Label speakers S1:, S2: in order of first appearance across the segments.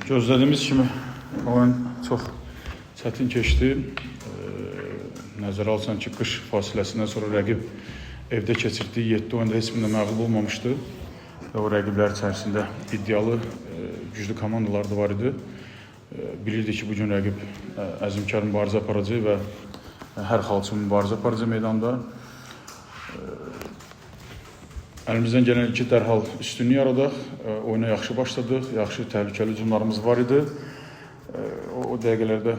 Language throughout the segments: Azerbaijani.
S1: Gözlədiyimiz kimi oyun çox çətin keçdi. Nəzərə alsan ki, qış fasiləsindən sonra rəqib evdə keçirdiyi 7 oyunda heç birində məğlub olmamışdı. Və o rəqiblər içərisində iddialı, güclü komandalar da var idi. Bilirdik ki, bu gün rəqib əzmkar mübarizə aparacaq və hər hal üçün mübarizə aparacaq meydanda. Əlimizdən gələn ki, dərhal üstünlük yaradaq. Oyuna yaxşı başladıq, yaxşı təhlükəli hücumlarımız var idi. O dəqiqələrdə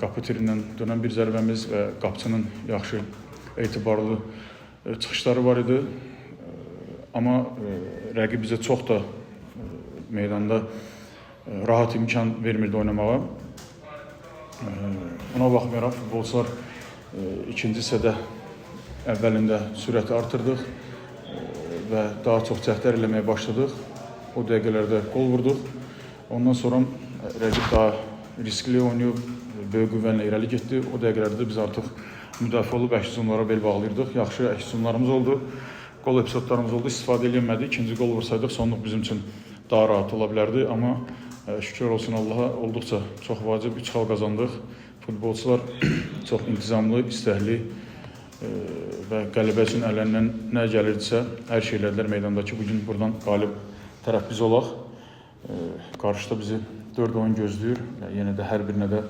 S1: qapı tirindən dönən bir zərbəmiz və qapçının yaxşı etibarlı çıxışları var idi. Amma rəqib bizə çox da meydanda rahat imkan vermirdi oynamağa. Ona baxmayaraq futbolçular ikinci hissədə əvvəlində sürəti artırdıq və daha çox cəhdlər eləməyə başladıq. O dəqiqələrdə qol vurduq. Ondan sonra rəqib daha riskli oynayıb, böyük qüvvə ilə irəli getdi. O dəqiqələrdə də biz artıq müdafiə olub əks hücumlara bel bağlayırdıq. Yaxşı əks hücumlarımız oldu. Qol epizodlarımız oldu, istifadə edilmədi. İkinci qol vursaydıq sonluq bizim üçün daha rahat ola bilərdi. Amma şükür olsun Allaha, olduqca çox vacib 3 xal qazandıq. Futbolçular çox intizamlı, istəkli və qələbə üçün əllərindən nə gəlirdisə hər şey elədilər meydanda ki, bugün buradan qalib tərəf biz olaq. Qarşıda bizi 4 oyun gözləyir. Yenə də hər birinə də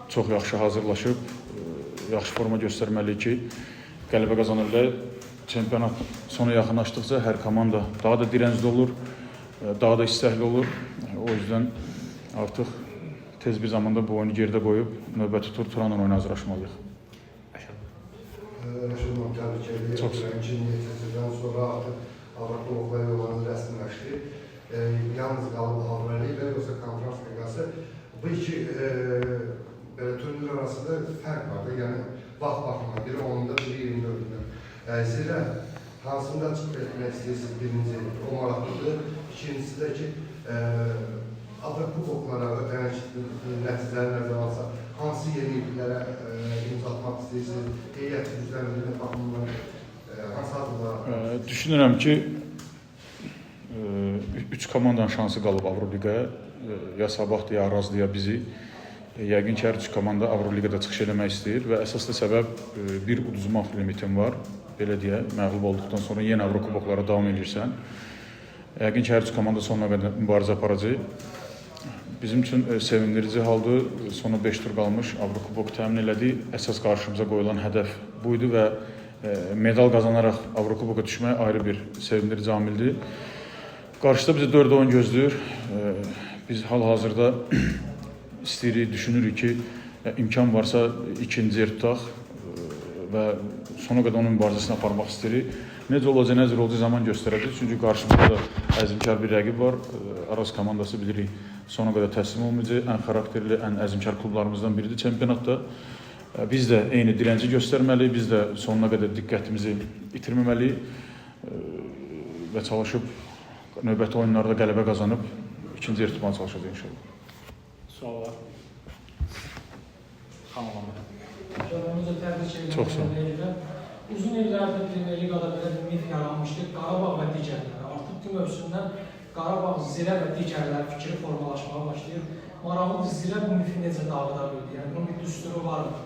S1: çox yaxşı hazırlaşıb, yaxşı forma göstərməliyik ki, qələbə qazana bilək. Çempionat sona yaxınlaşdıqca hər komanda daha da direncli olur, daha da istəkli olur. O yüzden artıq tez bir zamanda bu oyunu geridə qoyub növbəti tur Turanla oyuna hazırlaşmalıyıq.
S2: Rəşad müəllim, təbrik edirəm.
S1: Çox sağ olun.
S2: Ki, nəticədən sonra artıq Avrokuboklara yollarınız rəsmiləşdi. Yalnız qalıb Avroliqa yoxsa Konferans Liqası. Bu iki belə turnir arasında fərq var da, yəni vaxt baxımından biri 10-da, biri 24-də. Zirə hansında çıxıb etmək istəyirsiniz birinci, o maraqlıdır. İkincisi də ki, Avrokuboklara ötən nəticələri nəzərə alsaq, hansı yeniliklərə imza atmaq istəyirsiniz, heyət gücləndirmə baxımından hansı addımlar atmaq
S1: Düşünürəm ki, 3 komandanın şansı qalıb Avroliqaya. Ya Sabahdır, ya Arazdır, ya bizi. Yəqin ki, hər üç komanda Avroliqada çıxış eləmək istəyir və əsas da səbəb bir uduzmaq limitin var. Belə deyək, məğlub olduqdan sonra yenə Avrokuboklara davam edirsən. Yəqin ki, hər üç komanda sonuna qədər mübarizə aparacaq. Bizim üçün sevindirici haldır. Sona 5 tur qalmış Avrokubok təmin elədik. Əsas qarşımıza qoyulan hədəf bu idi və medal qazanaraq Avrokuboka düşmək ayrı bir sevindirici amildir. Qarşıda bizi 4 oyun gözləyir. Biz hal-hazırda istəyirik, düşünürük ki, imkan varsa ikinci yer tutaq və sona qədər onun mübarizəsini aparmaq istəyirik. Necə olacaq, nə cür olacaq zaman göstərəcək. Çünki qarşımızda da əzmkar bir rəqib var. Araz komandası bilirik sona qədər təslim olmayacaq. Ən xarakterli, ən əzmkar klublarımızdan biridir çempionatda. Biz də eyni direnci göstərməliyik, biz də sonuna qədər diqqətimizi itirməməliyik və çalışıb növbəti oyunlarda qələbə qazanıb ikinci yer tutmağa çalışacağıq inşallah.
S3: Sual var. Xanım.
S4: Özünüzü təbrik edirəm.
S1: Çox sağ olun.
S4: Uzun illərdir Premyer Liqada belə bir mif yaranmışdı. Qarabağ və digərləri. Artıq bu mövsümdən Qarabağ, Zirə və digərləri fikri formalaşmağa başlayır. Maraqlıdır, Zirə bu mifi necə dağıda bildi? Yəni bunun bir düsturu varmı?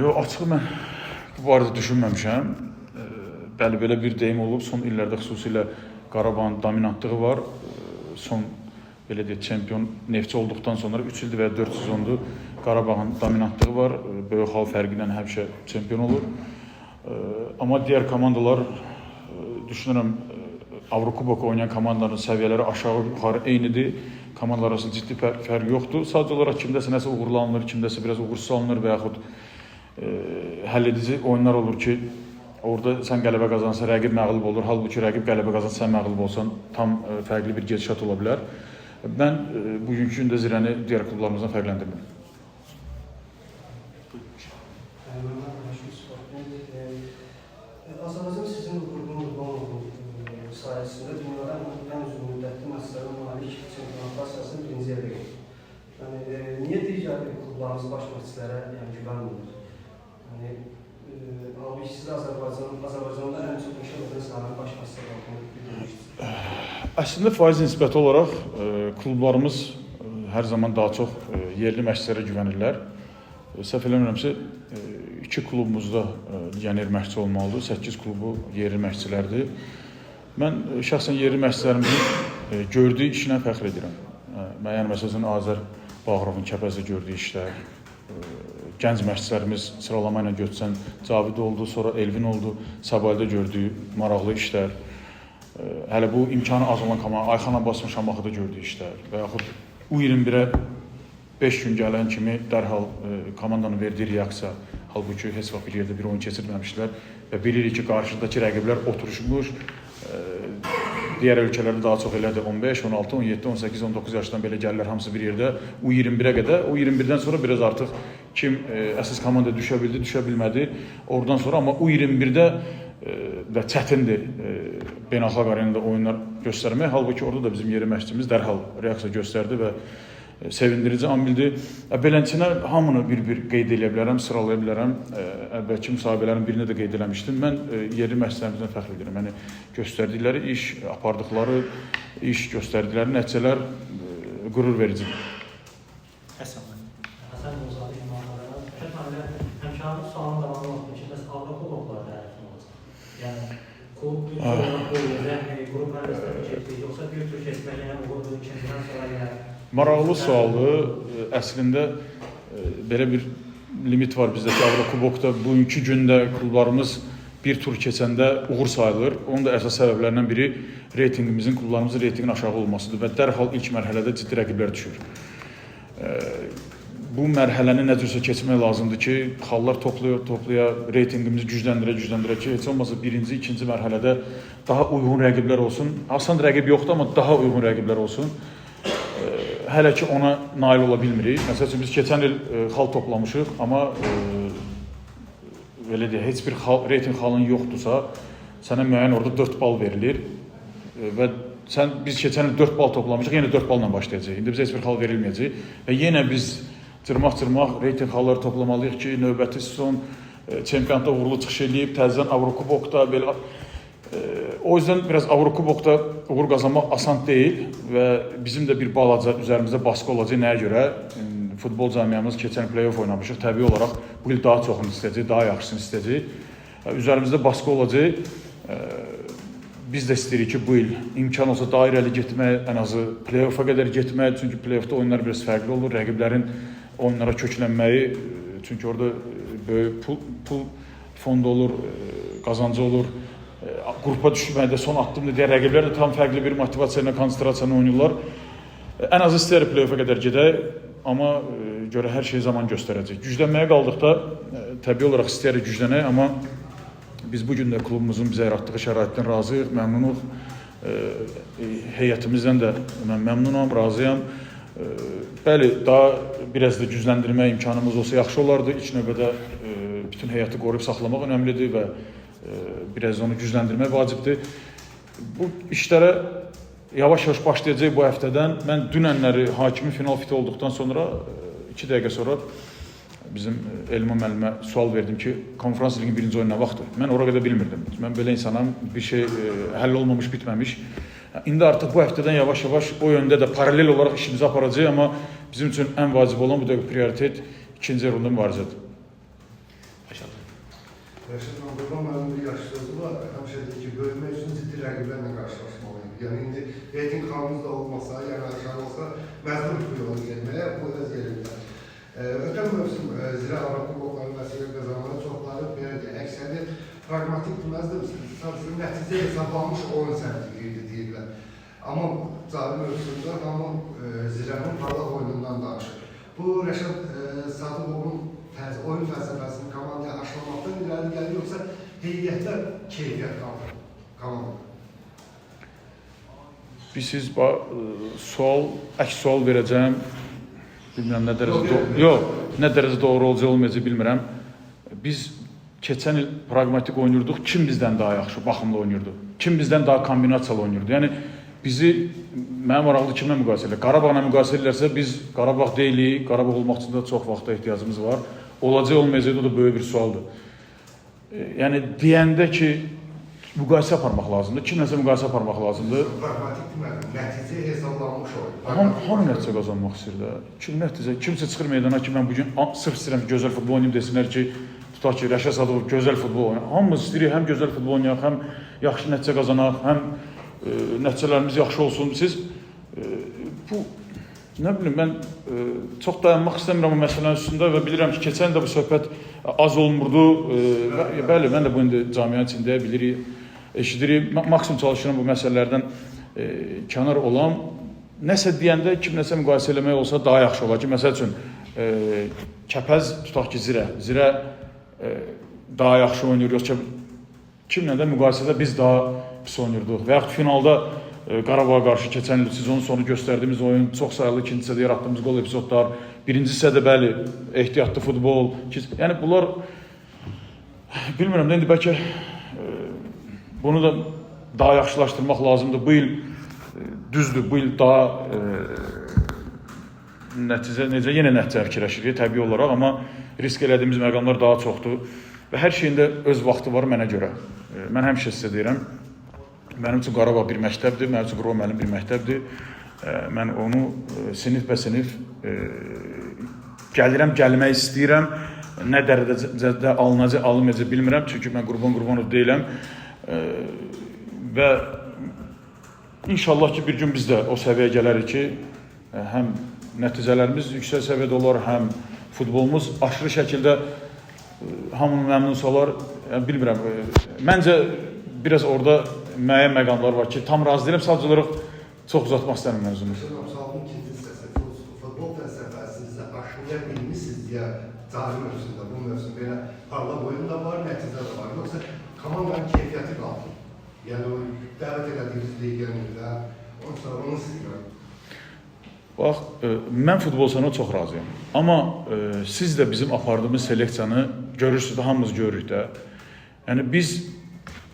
S1: Yox, açığı mən bu barədə düşünməmişəm. Bəli, belə bir deyim olub. Son illərdə xüsusilə Qarabağın dominantlığı var. Son belə deyək, çempion Neftçi olduqdan sonra 3 ildir və ya 4 sezondur Qarabağın dominantlığı var. Böyük xal fərqi ilə həmişə çempion olur. Amma digər komandalar düşünürəm Avrokubok oynayan komandaların səviyyələri aşağı yuxarı eynidir. Komandalar arasında ciddi fərq yoxdur. Sadəcə olaraq kimdəsə nəsə uğurlanılır, kimdəsə biraz uğursuz alınır və yaxud həll edici oyunlar olur ki, orada sən qələbə qazansan, rəqib məğlub olur. Halbuki rəqib qələbə qazansa, sən məğlub olsan, tam fərqli bir gedişat ola bilər. Mən bugünkü gündə Zirəni digər klublarımızdan fərqləndirmirəm.
S5: Azərbaycan sizin Qurban Qurbanovun sayəsində dünyada ən uzun müddətli maçlara malik çempionatlar sırasında birinci yerdə gedir. Yəni niyə digər klublarımız baş məşqçilərə yəni güvənmirlər? Yəni halbuki siz Azərbaycanda ən çox inkişaf edən sahənin baş məşqçisi olduğunu bildirmişdiniz.
S1: Əslində faiz nisbəti olaraq klublarımız hər zaman daha çox yerli məşqçilərə güvənirlər. Səhv eləmirəmsə, 2 klubumuzda legioner məşqçi olmalıdır, 8 klubu yerli məşqçilərdir. Mən şəxsən yerli məşqçilərimizin gördüyü işlə fəxr edirəm. Mən yəni məsəl üçün Azər Bağırovun Kəpəzdə gördüyü işlər, gənc məşqçilərimiz sıralama ilə götürsən Cavid oldu, sonra Elvin oldu, Səbaildə gördüyü maraqlı işlər. Hələ bu imkanı az olan komanda Ayxan Abbasovun Şamaxıda gördüyü işlər və yaxud U21-ə 5 gün gələn kimi dərhal komandanın verdiyi reaksiya, halbuki heç vaxt bir yerdə bir oyun keçirməmişlər və bilirik ki, qarşıdakı rəqiblər oturuşmuş, digər ölkələrdə daha çox elədir 15, 16, 17, 18, 19 yaşdan belə gəlirlər hamısı bir yerdə U21-ə qədər. U21-dən sonra biraz artıq kim əsas komanda düşə bildi, düşə bilmədi. Oradan sonra amma U21-də də çətindir beynəlxalq arenada oyunlar göstərmək. Halbuki orada da bizim yerli məşqçimiz dərhal reaksiya göstərdi və sevindirici amildir. Beləncə hamını bir-bir qeyd eləyə bilərəm, sıralaya bilərəm. Əvvəlki müsahibələrin birində də qeyd eləmişdim. Mən yerli məşqçilərimizdən fəxr edirəm. Yəni göstərdikləri iş, apardıqları iş, göstərdikləri nəticələr qürur vericidir.
S3: Həsən müəllim.
S6: Həsən Nurzadə İmamlarına. Rəşad müəllim, həmkarımız sualın davamı oldu ki, bəs Avrokuboklar tərəfi nə olacaq? Yəni klub bir tur olaraq bu yerdə qrup mərhələsində keçdi, yoxsa bir tur keçmək yenə uğurdur, ikincidən sonra yenə
S1: Maraqlı sualdır. Əslində belə bir limit var bizdə ki, Avrokubokda bugünkü gündə klublarımız bir tur keçəndə uğur sayılır. Onun da əsas səbəblərindən biri reytinqimizin, klublarımızın reytinqinin aşağı olmasıdır və dərhal ilk mərhələdə ciddi rəqiblər düşür. Bu mərhələni nə cürsə keçmək lazımdır ki, xallar toplaya, reytinqimizi gücləndirə ki, heç olmasa birinci, ikinci mərhələdə daha uyğun rəqiblər olsun. Asan rəqib yoxdur, amma daha uyğun rəqiblər olsun. Hələ ki ona nail ola bilmirik. Məsəl üçün biz keçən il xal toplamışıq, amma belə deyək, heç bir reytinq xalın yoxdursa, sənə müəyyən orada 4 bal verilir və biz keçən il 4 bal toplamışıq, yenə 4 balla başlayacağıq. İndi bizə heç bir xal verilməyəcək və yenə biz cırmaq-cırmaq reytinq xalları toplamalıyıq ki, növbəti sezon çempionatda uğurlu çıxış eləyib, təzədən Avrokubokda belə. O yüzden biraz Avrokubokda uğur qazanmaq asan deyil və bizim də bir balaca üzərimizdə baskı olacaq. Nəyə görə? Futbol camiamız keçən play-off oynamışıq. Təbii olaraq bu il daha çoxunu istəyəcək, daha yaxşısını istəyəcək. Üzərimizdə baskı olacaq. Biz də istəyirik ki, bu il imkan olsa daha irəli getmək, ən azı play-offa qədər getmək. Çünki play-offda oyunlar biraz fərqli olur. Rəqiblərin oyunlara köklənməyi, çünki orada böyük pul fondu olur, qazancı olur. Qrupa düşməkdə son addımdır deyə rəqiblər də tam fərqli bir motivasiya ilə, konsentrasiya ilə oynayırlar. Ən azı istəyərik play-offa qədər gedək, amma görə hər şey zaman göstərəcək. Güclənməyə qaldıqda təbii olaraq istəyirik güclənək, amma biz bu gün də klubumuzun bizə yaratdığı şəraitdən razıyıq, məmnunuq. Heyətimizdən də mən məmnunam, razıyam. Bəli, daha biraz da gücləndirmək imkanımız olsa yaxşı olardı. İlk növbədə bütün heyəti qoruyub saxlamaq önəmlidir və biraz onu gücləndirmək vacibdir. Bu işlərə yavaş-yavaş başlayacaq bu həftədən. Mən dünənləri hakimin final fiti olduqdan sonra 2 dəqiqə sonra bizim Elman müəllimə sual verdim ki, konfrans liqinin birinci oyunu nə vaxtdır? Mən ora qədər bilmirdim. Mən belə insanam, bir şey həll olmamış, bitməmiş. İndi artıq bu həftədən yavaş-yavaş o yöndə də paralel olaraq işimizi aparacağıq, amma bizim üçün ən vacib olan bu dəqiqə prioritet ikinci yarımda mübarizədir.
S2: Rəşad müəllim, Qurban müəllimin bir yaxşı sözü var. Həmişə deyir ki, böyümək üçün ciddi rəqiblərlə qarşılaşmalıyıq. Yəni indi reytinq xalımız da olmasa, yəni aşağı olsa məcburuq bu yolu getməyə, bu öz yerində. Ötən mövsüm Zirə Avrokubokları vəsiqə qazananların çoxları belə deyək, əksəri praqmatik deməzdim, sadəcə nəticə hesablanmış oyun sərgiləyirdi deyirlər. Amma cari mövsümdə hamı Zirənin parlaq oyunundan danışır. Bu Rəşad Sadıqovun oyun fəlsəfəsini komandaya aşılamaqdan irəli gəlir, yoxsa heyətdə keyfiyyət qalır komandada?
S1: Siz əks sual verəcəyəm. Bilmirəm nə dərəcədə yox, nə dərəcədə doğru olacaq, olmayacaq bilmirəm. Biz keçən il praqmatik oynayırdıq. Kim bizdən daha yaxşı baxımlı oynayırdı? Kim bizdən daha kombinasiyalı oynayırdı? Yəni bizi mənə maraqlı kimlə müqayisə edirlər? Qarabağla müqayisə edirlərsə biz Qarabağ deyilik. Qarabağ olmaq üçün də çox vaxta ehtiyacımız var. Olacaq, olmayacaq o da böyük bir sualdır. Yəni deyəndə ki, Müqayisə aparmaq lazımdır. Kimləsə müqayisə aparmaq lazımdır.
S2: Praqmatik demədim, nəticə hesablanmış oyun.
S1: Hamı nəticə qazanmaq istəyir də. Kim nəticə, kimsə çıxır meydana ki, mən bu gün sırf istəyirəm ki, gözəl futbol oynayım desinlər ki, tutaq ki, Rəşad Sadıqov gözəl futbol oynayır. Hamımız istəyirik həm gözəl futbol oynayaq, həm yaxşı nəticə qazanaq, həm nəticələrimiz yaxşı olsun. Siz bu nə bilim mən çox dayanmaq istəmirəm bu məsələnin üstündə və bilirəm ki, keçən də bu söhbət az olmurdu. Bəli, mən də bu indi camianın içində bilirik, eşidirik. Maksimum çalışıram bu məsələlərdən kənar olam. Nəsə deyəndə kimləsə müqayisə eləmək olsa daha yaxşı olar ki, məsəl üçün Kəpəz tutaq ki, Zirə daha yaxşı oynayır, yoxsa kimlə də müqayisədə biz daha pis oynayırdıq və yaxud finalda Qarabağa qarşı keçən il sezonun sonu göstərdiyimiz oyun, çox sayılı ikinci hissədə yaratdığımız qol epizodlar, birinci hissədə bəli, ehtiyatlı futbol. Yəni bunlar bilmirəm də indi bəlkə bunu da daha yaxşılaşdırmaq lazımdır. Bu il düzdür, bu il daha nəticə necə yenə nəticə fikirləşirik təbii olaraq, amma risk elədiyimiz məqamlar daha çoxdur və hər şeyin də öz vaxtı var mənə görə. Mən həmişə sizə deyirəm, mənim üçün Qarabağ bir məktəbdir, mənim üçün Qurban müəllim bir məktəbdir. Mən onu sinif bə sinif gəlirəm, gəlmək istəyirəm. Nə dərəcədə alınacaq, alınmayacaq bilmirəm. Çünki mən Qurban Qurbanov deyiləm. Və inşallah ki, bir gün biz də o səviyyəyə gələrik ki, həm nəticələrimiz yüksək səviyyədə olar, həm futbolumuz aşırı şəkildə hamını məmnun salar. Yəni, bilmirəm. Məncə biraz orada müəyyən məqamlar var ki, tam razı deyiləm. Sadəcə olaraq çox uzatmaq istəmirəm mövzunu.
S2: Sualın ikinci hissəsi, futbol fəlsəfəsini aşılaya bilmişsiniz deyə cari mövsümdə, bu mövsüm belə parlaq oyun da var, nəticə də var. Yoxsa komandanın keyfiyyəti qaldı. Yəni o dəvət elədiyiniz legionerlər, onu istəyirəm.
S1: Bax, mən futbolçuna çox razıyam. Amma siz də bizim apardığımız seleksiyanı görürsünüz də, hamımız görürük də. Yəni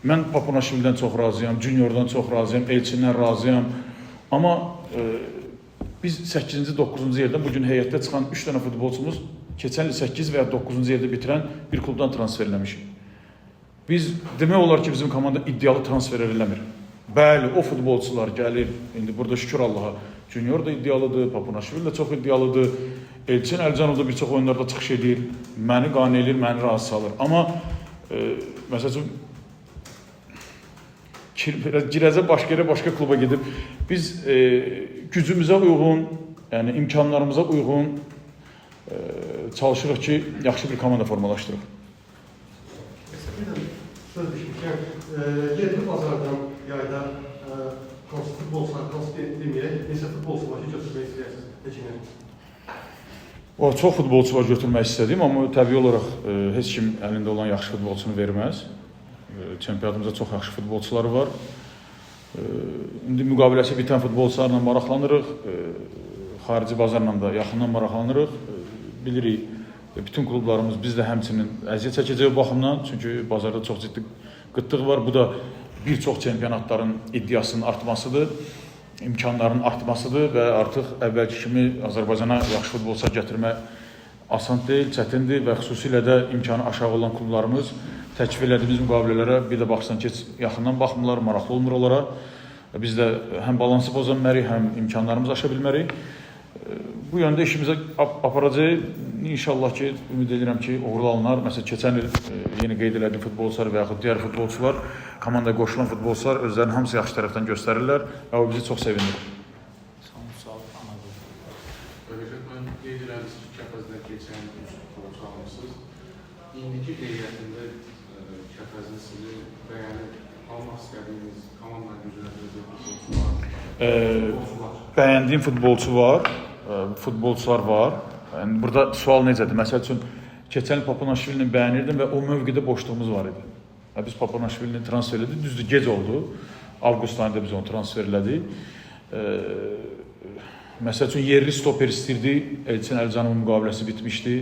S1: mən Papunaşvilidən çox razıyam, Juniordan çox razıyam, Elçindən razıyam. Amma biz 8-ci, 9-cu yerdən bugün heyətdə çıxan 3 dənə futbolçumuz keçən il 8 və ya 9-cu yerdə bitirən bir klubdan transfer eləmişik. Biz demək olar ki, bizim komanda iddialı transfer eləmir. Bəli, o futbolçular gəlir, indi burada şükür Allaha, Junior da iddialıdır, Papunaşvili də çox iddialıdır, Elçin Əlcanov da bir çox oyunlarda çıxış edir, məni qane eləyir, məni razı salır. Amma məsəl üçün, girəcə başqa yerə, başqa kluba gedib, biz gücümüzə uyğun, yəni imkanlarımıza uyğun çalışırıq ki, yaxşı bir komanda formalaşdırıq.
S7: Bir də söz düşmüşkən, yerli bazardan yayda hansı futbolçular, hansı deməyək, neçə futbolçu var ki, götürmək istəyirsiniz Pekinə?
S1: Çox futbolçu var götürmək istədiyim, amma təbii olaraq heç kim əlində olan yaxşı futbolçunu verməz. Çempionatımızda çox yaxşı futbolçular var. İndi müqaviləsi bitən futbolçularla maraqlanırıq, xarici bazarla da yaxından maraqlanırıq. Bilirik, bütün klublarımız biz də həmçinin əziyyət çəkəcək o baxımdan, çünki bazarda çox ciddi qıtlıq var. Bu da bir çox çempionatların iddiasının artmasıdır, imkanların artmasıdır və artıq əvvəlki kimi Azərbaycana yaxşı futbolçular gətirmək asan deyil, çətindir və xüsusilə də imkanı aşağı olan klublarımız təklif elədiyimiz müqavilələrə bir də baxsan ki, yaxından baxmırlar, maraqlı olmur onlara. Biz də həm balansı poza bilmərik, həm imkanlarımızı aşa bilmərik. Bu yöndə işimizə aparacaq. İnşallah ki, ümid edirəm ki, uğurlu alınar. Məsələn, keçən il yeni qeyd elədiyim futbolçular və yaxud digər futbolçular, komandaya qoşulan futbolçular özlərini hamısı yaxşı tərəfdən göstərirlər və o bizi çox sevindirir.
S3: Son sual Anadolu.
S8: Rəşad, mən qeyd eləmişsiniz ki, Kəpəzdə keçən il 3 futbolçu almışsınız. İndiki heyətində Kəpəzin sizi bəyənib almaq istədiyiniz komandanın gücləndirəcək futbolçular?
S1: Bəyəndiyim futbolçu var, futbolçular var. Yəni, burada sual necədir? Məsəl üçün, keçən il Papunaşvilini bəyənirdim və o mövqedə boşluğumuz var idi. Biz Papunaşvilini transfer elədik, düzdür, gec oldu. Avqust ayında biz onu transfer elədik. Məsəl üçün, yerli stoper istirdi, Elçin Əlcanovun müqaviləsi bitmişdi.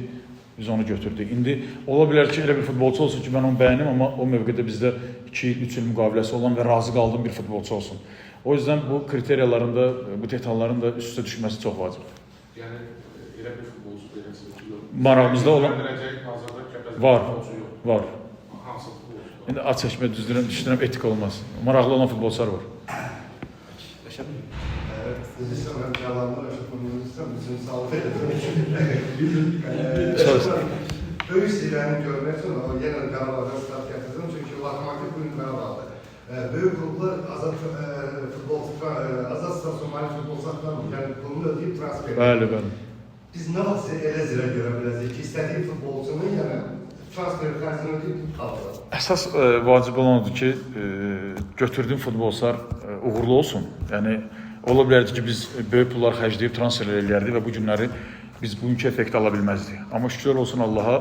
S1: Biz onu götürdük. İndi ola bilər ki, elə bir futbolçu olsun ki, mən onu bəyənim, amma o mövqedə bizdə 2 il, 3 il müqaviləsi olan və razı qaldığım bir futbolçu olsun. O yüzden bu kriteriyaların da, bu detalların da üst-üstə düşməsi çox vacibdir.
S8: Yəni, elə bir futbolçu deyirsiniz ki, yox.
S1: Marağımızda olan
S8: var.
S1: Var.
S8: Hansı futbolçu?
S1: İndi ad çəkmə düzdürəm, düşünürəm etik olmaz. Maraqlı olan futbolçular var.
S7: Rəşad?
S2: Sizi həmkarlarımla Rəşad Mümkünsə bütün sağlıq Böyük zirəni görmək üçün o yenə Qarabağdan start gətirdim. Çünki Lokomotiv bugün Qarabağda. Böyük klublar azad futbolçu, azad stasyonları futbolçu saxlamır. Yəni pulunu ödəyib transfer edir.
S1: Bəli, bəli.
S2: Biz nə vaxt elə zirə görə biləcəyik ki, istədiyi futbolçunun yəni transfer xərcini ödəyib alır.
S1: Əsas vacib olan odur ki, götürdüyün futbolçular uğurlu olsun. Yəni ola bilərdi ki, biz böyük pullar xərcləyib transferlər eləyərdik və bu günləri biz bugünkü effekti ala bilməzdik. Amma şükürlər olsun Allaha,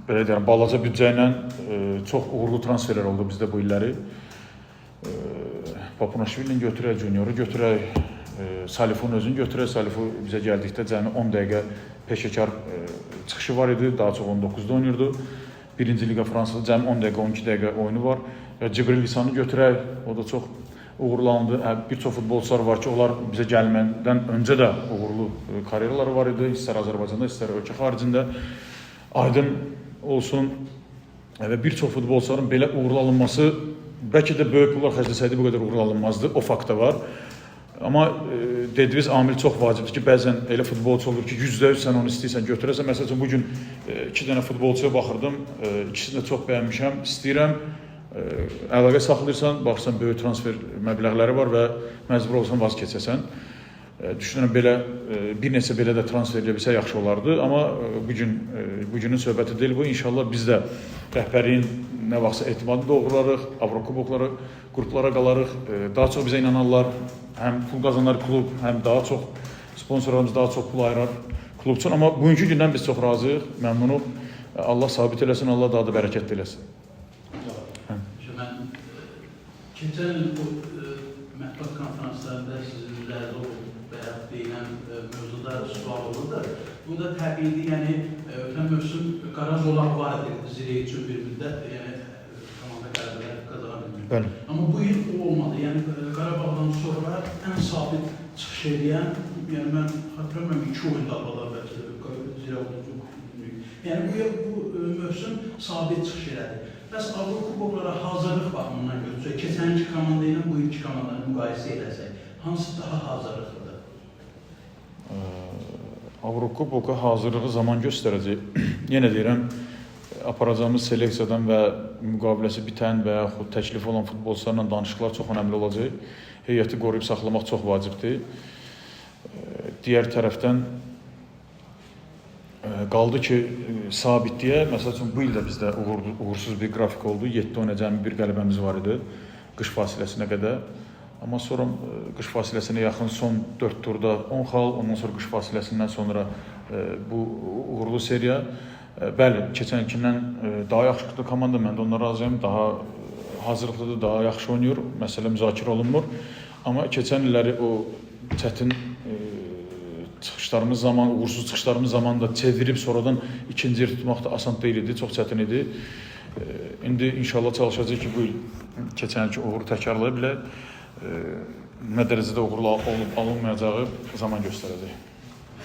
S1: belə deyirəm, balaca büdcə ilə çox uğurlu transferlər oldu bizdə bu illəri. Papunaşvilini götürək, Junior'u götürək, Salifun özünü götürək. Salifu bizə gəldikdə cəmi 10 dəqiqə peşəkar çıxışı var idi, daha çox 19-da oynayırdı. Birinci Liqa Fransada cəmi 10 dəqiqə, 12 dəqiqə oyunu var. Cibril İsanı götürək, o da çox uğurlandı. Bir çox futbolçular var ki, onlar bizə gəlmədən öncə də uğurlu karyeraları var idi. İstər Azərbaycanda, istər ölkə xaricində. Aydın olsun və bir çox futbolçuların belə uğurlu alınması, bəlkə də böyük pullar xərcləsəydi bu qədər uğurlu alınmazdı. O fakt da var. Amma dediyiniz amil çox vacibdir ki, bəzən elə futbolçu olur ki, 100% sən onu istəyirsən, götürəsən. Məsəl üçün, bugün 2 dənə futbolçuya baxırdım, ikisini də çox bəyənmişəm, istəyirəm. Əlaqə saxlayırsan, baxırsan böyük transfer məbləğləri var və məcbur olsan vaz keçəsən. Düşünürəm belə bir neçə belə də transfer edə bilsə yaxşı olardı. Amma bugünün söhbəti deyil bu. İnşallah biz də rəhbərliyin nə vaxtsa etimadını doğrularıq, Avrokuboklara, qruplara qalarıq. Daha çox bizə inanarlar, həm pul qazanar klub, həm daha çox sponsorlarımız daha çox pul ayırar klub üçün. Amma bugünkü gündən biz çox razıyıq, məmnunuq. Allah sabit eləsin, Allah daha da bərəkətli eləsin.
S3: Mən keçən il bu mətbuat konferanslarında sizin üzərində o bayaq deyilən mövzuda sual olurdu. Bu da təbiidir, yəni ötən mövsüm qara zolaq var idi Zirə üçün bir müddət, yəni komanda qələbələr qazana bilmirdi.
S1: Bəli.
S3: Amma bu il o olmadı. Yəni Qarabağdan sonra ən sabit çıxış edən, yəni mən xatırlamıram 2 oyunda aldılar bəlkə də Zirə oldu. Yəni bu mövsüm sabit çıxış elədi. Bəs Avrokuboklara hazırlıq baxımından götürsək, keçən ilki komanda ilə bu ilki komandanı müqayisə eləsək, hansı daha hazırlıqlıdır?
S1: Avrokuboka hazırlığı zaman göstərəcək. Yenə deyirəm, aparacağımız seleksiyadan və müqaviləsi bitən və yaxud təklif olan futbolçularla danışıqlar çox önəmli olacaq. Heyəti qoruyub saxlamaq çox vacibdir. Digər tərəfdən qaldı ki, sabitliyə, məsəl üçün, bu il də bizdə uğursuz bir qrafik oldu. 7 oyuna cəmi bir qələbəmiz var idi qış fasiləsinə qədər. Amma sonra qış fasiləsinə yaxın son 4 turda 10 xal, ondan sonra qış fasiləsindən sonra bu uğurlu seriya. Bəli, keçən ilkindən daha yaxşıdır komanda, mən də ondan razıyam. Daha hazırlıqlıdır, daha yaxşı oynayır, məsələ müzakirə olunmur. Amma keçən illəri o çətin çıxışlarımız zaman, uğursuz çıxışlarımız zaman da çevirib sonradan ikinci yer tutmaq da asan deyil idi, çox çətin idi. İndi inşallah çalışacaq ki, bu il keçən ilki uğuru təkrarlaya bilək. Nə dərəcədə uğurlu olub alınmayacağı zaman göstərəcək.